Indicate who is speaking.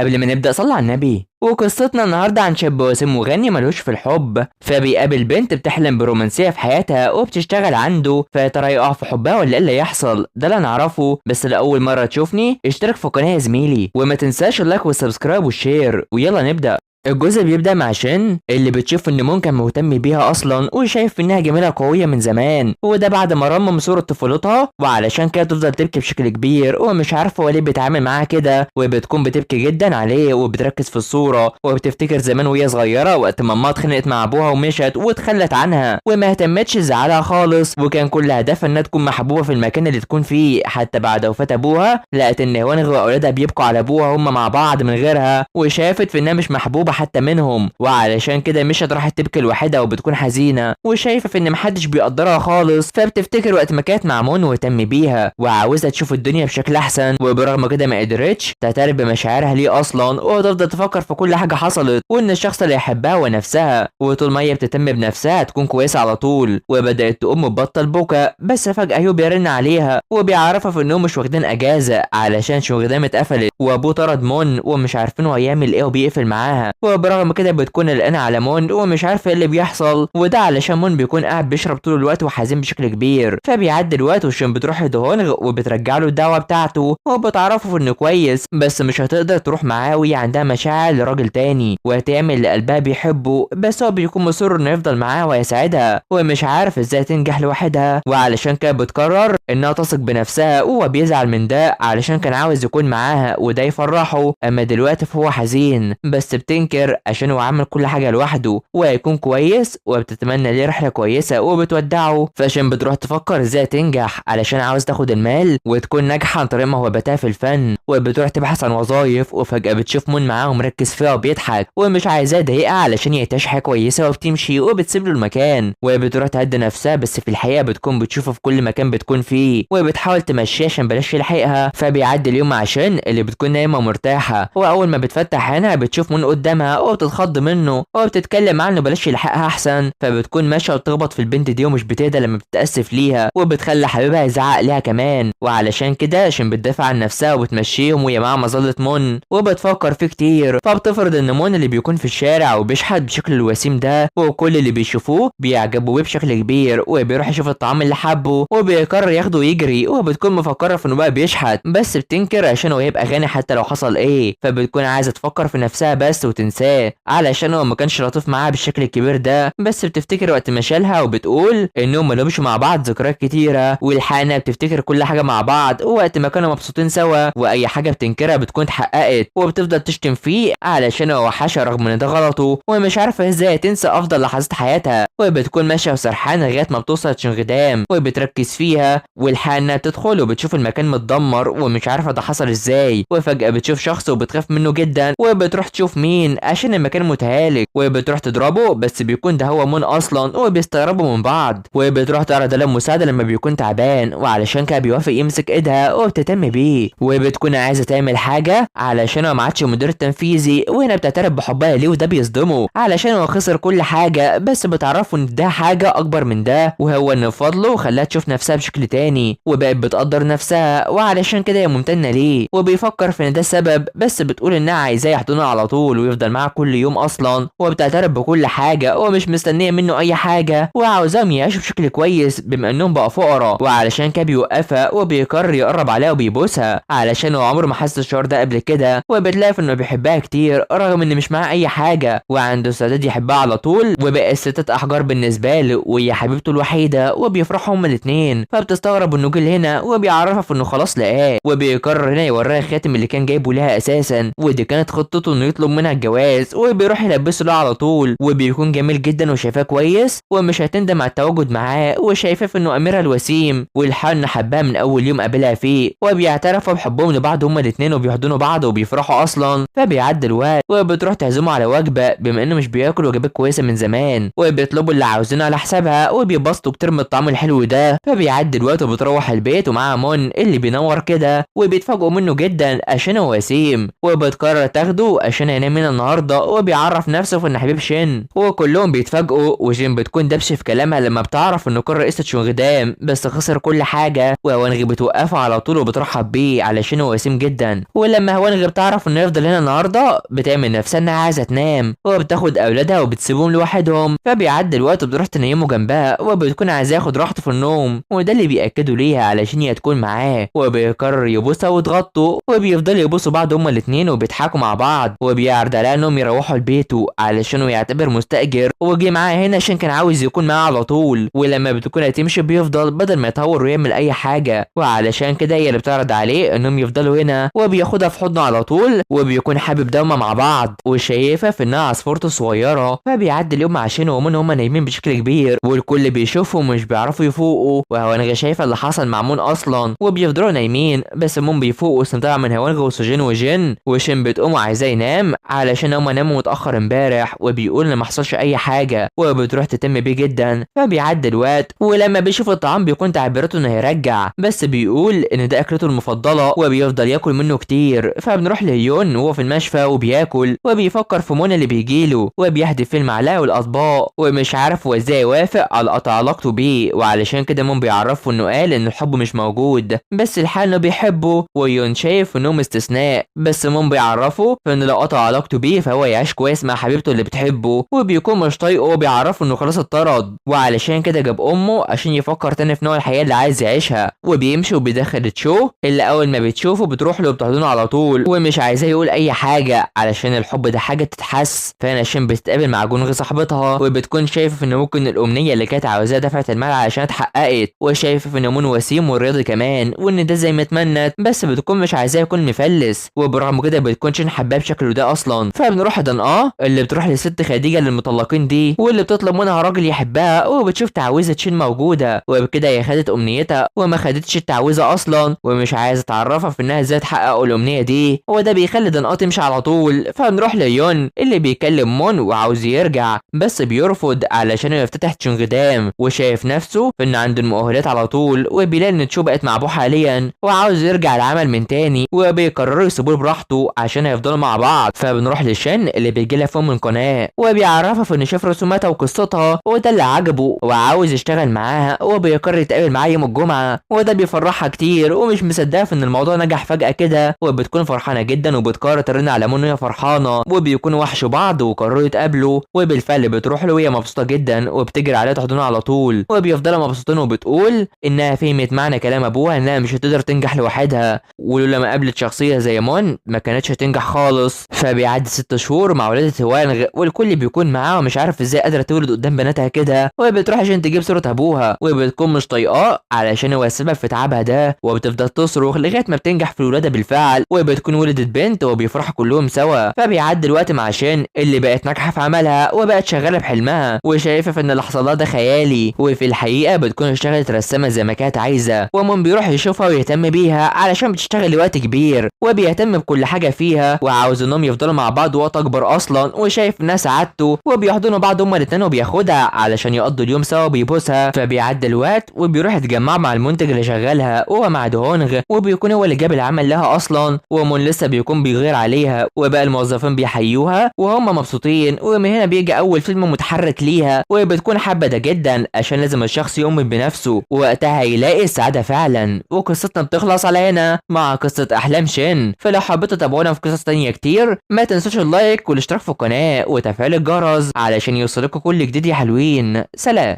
Speaker 1: قبل ما نبدأ صلى على النبي. وقصتنا النهارده عن شاب وسيم مغني ملوش في الحب، فبيقابل بنت بتحلم برومانسية في حياتها وبتشتغل عنده، فيا ترى يقع في حبها ولا ايه اللي يحصل؟ ده اللي نعرفه. بس لأول مرة تشوفني اشترك في القناة يا زميلي، وما تنساش ال like وال subscribe وال share، ويلا نبدأ. الجزء بيبدأ مع شن اللي بتشوف ان مون كان مهتم بيها اصلا وشايف انها جميلة قوية من زمان، وده بعد ما رمم صورة طفولتها، وعلشان كده تفضل تبكي بشكل كبير ومش عارفة هو ليه بيتعامل معاها كده، وبتكون بتبكي جدا عليه وبتركز في الصورة وبتفتكر زمان وهي صغيرة وقت ما ماما اتخانقت مع ابوها ومشت واتخلت عنها وما اهتمتش لزعلها خالص، وكان كل هدفها انها تكون محبوبة في المكان اللي تكون فيه. حتى بعد وفاة ابوها لقت ان هوانغ واولادها بيبكوا على ابوها هما مع بعض من غيرها، وشافت في انها مش محبوبة حتى منهم، وعلشان كده مشت راحت تبكي لوحدها وبتكون حزينة وشايفه في ان محدش بيقدرها خالص. فبتفتكر وقت ما كانت مع مون واهتم بيها وعاوزه تشوف الدنيا بشكل احسن، وبرغم كده ما قدرتش تعترف بمشاعرها ليه اصلا، وتفضل تفكر في كل حاجة حصلت وان الشخص اللي يحبها هو نفسها، وطول ما هي بتهتم بنفسها تكون كويسة على طول. وبدات تقوم وتبطل بكا، بس فجاة هيو بيرن عليها وبيعرفها في انهم مش واخدين اجازه علشان شغلهم اتقفلت، وابوه طرد مون ومش عارفين هو هيعمل ايه وبيقفل معاها. وبرغم كده بتكون قلقانة على مون ومش عارفه ايه اللي بيحصل، وده علشان مون بيكون قاعد بيشرب طول الوقت وحزين بشكل كبير. فبيعدي الوقت وشين بتروح لدهونغ وبترجع له الدعوة بتاعته وبتعرفه انه كويس، بس مش هتقدر تروح معاه وهي عندها مشاعر لراجل تاني وهتعمل اللي قلبها بيحبه، بس هو بيكون مصر انه يفضل معاها ويساعدها ومش عارف ازاي تنجح لوحدها، وعلشان كده بتقرر انها تثق بنفسها، وهو بيزعل من ده علشان كان عاوز يكون معاها وده يفرحه، اما دلوقتي فهو حزين، بس بتنكر عشان هو عمل كل حاجة لوحده وهيكون كويس، وبتتمنى ليه رحلة كويسة وبتودعه. فعشان بتروح تفكر ازاي تنجح علشان عاوز تاخد المال وتكون ناجحة عن طريق موهبتها في الفن، وبتروح تبحث عن وظايف، وفجأة بتشوف مون معاه ومركز فيها وبيضحك ومش عايزاه يضايقها علشان يعيش حياة كويسة، وبتمشي وبتسيب له المكان، وبتروح تهدي نفسها، بس في الحقيقة بتكون بتشوفه في كل مكان بتكون فيه وبتحاول تمشيه عشان بلاش يلحقها. فبيعدي اليوم عشان اللي بتكون نايمة ومرتاحة، وأول ما بتفتح عينها بتشوف مون قدامها وبتتخض منه وبتتكلم عنه بلاش يلحقها احسن. فبتكون ماشية وتخبط في البنت دي ومش بتهدى لما بتتاسف ليها، وبتخلي حبيبها يزعق ليها كمان، وعلشان كده عشان بتدافع عن نفسها وبتمشيهم وهي معاها مظلة مون وبتفكر فيه كتير. فبتفرض ان مون اللي بيكون في الشارع وبيشحت بشكل الوسيم ده وكل اللي بيشوفوه بيعجبوا بيه بشكل كبير، وبيروح يشوف الطعام اللي حبه وبيقرر ياخده ويجري، وبتكون مفكرة في انه بقى بيشحت، بس بتنكر عشان هو يبقى غني حتى لو حصل ايه. فبتكون عايزه تفكر في نفسها بس وتنساه علشان هو ما كانش لطيف معاها بالشكل الكبير ده، بس بتفتكر وقت ما شالها وبتقول انهم ما لهمش مع بعض ذكريات كتيرة، والحقيقة بتفتكر كل حاجة مع بعض ووقت ما كانوا مبسوطين سوا، واي حاجة بتنكرها بتكون اتحققت، وبتفضل تشتم فيه علشان هو وحشها رغم ان ده غلطه، ومش عارفه ازاي تنسى افضل لحظات حياتها. وبتكون ماشية وسرحانه لغاية ما بتوصل شنغدام وبتركز فيها، والحقيقة انها بتدخل وبتشوف المكان متدمر ومش عارفه ده حصل ازاي، وفجاة بتشوف شخص وبتخاف منه جدا، وبتروح تشوف مين عشان المكان متهالك، وبتروح تضربه بس بيكون ده هو مون اصلا، وبيستغربوا من بعض، وبتروح تعرض له مساعدة لما بيكون تعبان، وعلشان كده بيوافق يمسك ايدها وبتهتم بيه، وبتكون عايزه تعمل حاجة علشان هو ما عادش مدير التنفيذي، وهنا بتعترف بحبها ليه وده بيصدمه علشان هو خسر كل حاجة، بس بتعرفه ان ده حاجة اكبر من ده، وهو ان فضله خلاها تشوف نفسها بشكل تاني وبقت بتقدر نفسها، وعلشان كده هي ممتنة ليه، وبيفكر في ان ده السبب، بس بتقول انها عايزاه يحضنها على طول ويفضل معاها كل يوم اصلا، وبتعترف بكل حاجة ومش مستنيه منه اي حاجة، وعاوزاهم يعيشوا بشكل كويس بما انهم بقوا فقراء، وعلشان كده بيوقفها وبيقرر يقرب عليها وبيبوسها علشان هو عمره ما حس الشعور ده قبل كده، وبتلاقي في انه بيحبها كتير رغم ان مش معاه اي حاجة، وعنده استعداد يحبها على طول، وبقى الستات احجار بالنسبة له وهي حبيبته الوحيدة، وبيفرحوا هما الاتنين. فبتستغرب انه جه هنا وبيعرفها في انه خلاص لقاه، وبيقرر هنا يوريها الخاتم اللي كان جايبه لها اساسا، ودي كانت خطته انه يطلب منها الجواز، وبيروح يلبسه لها على طول، وبيكون جميل جدا وشايفاه كويس ومش هتندم على التواجد معاه، وشايفاه في انه اميرها الوسيم والحن حبها من اول يوم قابلها فيه، وبيعترفوا بحبهم لبعض هما الاتنين وبيحضنوا بعض وبيفرحوا اصلا. فبيعدي الوقت وبتروح تعزمه على وجبة بما انه مش بياكل وجبات كويسة من زمان، وبيطلبوا اللي عاوزينه على حسابها وبيبسطوا كتير من الطعام الحلو ده. فبيعدي الوقت وبتروح البيت ومعاها مون اللي بينور كده، وبيتفاجئوا منه جدا عشان هو وسيم، وبتقرر تاخده عشان هينام هنا النهارده النهارده، وبيعرف نفسه في ان حبيب شين، وكلهم بيتفاجئوا. وجين بتكون دبش في كلامها لما بتعرف انه كان رئيس تشونغدام بس خسر كل حاجة، وهوانغ بتوقفه على طول وبترحب بيه علشان هو وسيم جدا. ولما هوانغ بتعرف انه يفضل هنا النهارده بتعمل نفسها انها عايزه تنام، وبتاخد اولادها وبتسيبهم لوحدهم. فبيعدي الوقت وبتروح تنيمه جنبها، وبتكون عايزاه ياخد راحته في النوم، وده اللي بيأكده ليها علشان هي تكون معاه. وبيقرر يبوسها وتغطوا، وبيفضلوا يبوسوا بعض هما الاثنين وبيضحكوا مع بعض. وبيعرض عليها انهم يروحوا لبيته علشان هو يعتبر مستأجر، وجي معاه هنا عشان كان عاوز يكون معاه على طول. ولما بتكون هتمشي بيفضل بدل ما يتهور ويعمل اي حاجة، وعلشان كده هي اللي بتعرض عليه انهم يفضلوا هنا، وبياخدها في حضنه على طول، وبيكون حابب دوما مع بعض، وشايفها في انها عصفورته الصغيرة. فبيعدي اليوم مع شين ومون هما نايمين بشكل كبير، والكل بيشوفهم ومش بيعرفوا يفوقوا، وهوانغ شايفه اللي حصل مع مون اصلا، وبيفضلوا نايمين. بس مون بيفوق واستمتع من هوانغ وسوجين وجين، وشين بتقوم وعايزاه ينام علشان هما ناموا متاخر امبارح، وبيقول ان ما حصلش اي حاجة، وبتروح تتم بيه جدا. فبيعدي الوقت، ولما بيشوف الطعام بيكون تعبيراته انه هيرجع، بس بيقول ان ده اكلته المفضلة وبيفضل ياكل منه كتير. فبنروح لهيون وهو في المشفى وبياكل، وبيفكر في مون اللي بيجيله، وبيحدف في المعلقة والاطباق، ومش عارف هو ازاي يوافق على قطع علاقته بيه. وعلشان كده مون بيعرفه انه قال ان الحب مش موجود، بس الحال انه بيحبه، ويون شايف انهم استثناء، بس مون بيعرفه فان لو قطع علاقته بيه فهو يعيش كويس مع حبيبته اللي بتحبه، وبيكون مش طايقة وبيعرفه انه خلاص اتطرد، وعلشان كده جاب امه عشان يفكر تاني في نوع الحياة اللي عايز يعيشها. وبيمشي وبيدخل تشو اللي اول ما بتشوفه بتروح له وبتحضنه على طول، ومش عايزاه يقول اي حاجة علشان الحب ده حاجة تتحس. فانا شين بتتقابل مع جونغ صاحبتها، وبتكون شايفه ان ممكن الامنية اللي كانت عاوزاها دفعت المال علشان اتحققت، وشايفه ان مون وسيم والرياضي كمان، وان ده زي ما اتمنت، بس بتكون مش عايزاه يكون مفلس، وبرغم كده بتكون شين حباه بشكله ده اصلا. فبنروح دنقاه اللي بتروح للست خديجة للمطلقين دي، واللي بتطلب منها راجل يحبها، وبتشوف تعويذه شين موجودة، وبكده هي خدت امنيتها وما خدتش التعويذه اصلا، ومش عايزه تعرفها في انها ازاي تحقق الامنية دي، وده بيخلي دنقاه تمشي على طول. فبنروح ليون اللي بيكلم مون وعاوز يرجع، بس بيرفض علشان يفتتح تشونغدام، وشايف نفسه في ان عنده المؤهلات على طول، وبيلاقي ان تشو بقت مع ابوه حاليا وعاوز يرجع العمل من تاني، وبيقرروا يسيبوه براحته عشان هيفضلوا مع بعض. فبنروح لشن اللي بيجي لها phone من قناة، وبيعرفها في ان شاف رسوماتها وقصتها، وده اللي عجبه وعاوز يشتغل معاها، وبيقرر يتقابل معاها يوم الجمعة، وده بيفرحها كتير ومش مصدقه في ان الموضوع نجح فجاة كده، وبتكون فرحانة جدا وبتقرر ترن على مون وهي فرحانة، وبيكونوا وحشوا بعض وقرروا يتقابلوا، وبالفعل بتروح له وهي مبسوطة جدا، وبتجري عليه تحضنه على طول، وبيفضلوا مبسوطين، وبتقول انها فهمت معنى كلام ابوها انها مش هتقدر تنجح لوحدها، ولولا ما قابلت شخصية زي مون ما كانتش هتنجح خالص. فبيعدي 6 شهور مع ولاده هوانغ، والكل بيكون معاها ومش عارف ازاي قادرة تولد قدام بناتها كده، وبتروح عشان تجيب صوره ابوها، وبتكون مش طايقاه علشان هو السبب في تعبها ده، وبتفضل تصرخ لغاية ما بتنجح في الولادة بالفعل، وبتكون ولدت بنت وبيفرحوا كلهم سوا. فبيعدي الوقت مع شين اللي بقت ناجحة في عملها وبقت شغالة بحلمها، وشايفه في ان اللي حصل لها ده خيالي، وفي الحقيقة بتكون اشتغلت رسامه زي ما كانت عايزه. ومون بيروح يشوفها ويهتم بيها علشان بتشتغل لوقت كبير، وبيهتم بكل حاجة فيها، وعاوز انهم يفضلوا مع بعض وقت اكبر اصلا، وشايف انها سعادته، وبيحضنوا بعض هما الاتنين، وبياخدها علشان يقضوا اليوم سوا وبيبوسها. فبيعدي الوقت وبيروح يتجمع مع المنتج اللي شغالها وهو مع دهونغ، وبيكون هو اللي جاب العمل لها اصلا، ومون لسه بيكون بيغير عليها، وباقي الموظفين بيحيوها وهم مبسوطين. ومن هنا بيجي اول فيلم متحرك ليها، وبتكون حابة ده جدا عشان لازم الشخص يؤمن بنفسه، ووقتها هيلاقي السعادة فعلا. وقصتنا بتخلص على هنا مع قصة احلام شين. فلو حبيتوا تتابعونا في قصص تانية كتير ما تنسوش ال like والاشتراك في القناة وتفعيل الجرس علشان يوصلكوا كل جديد يا حلوين. سلام.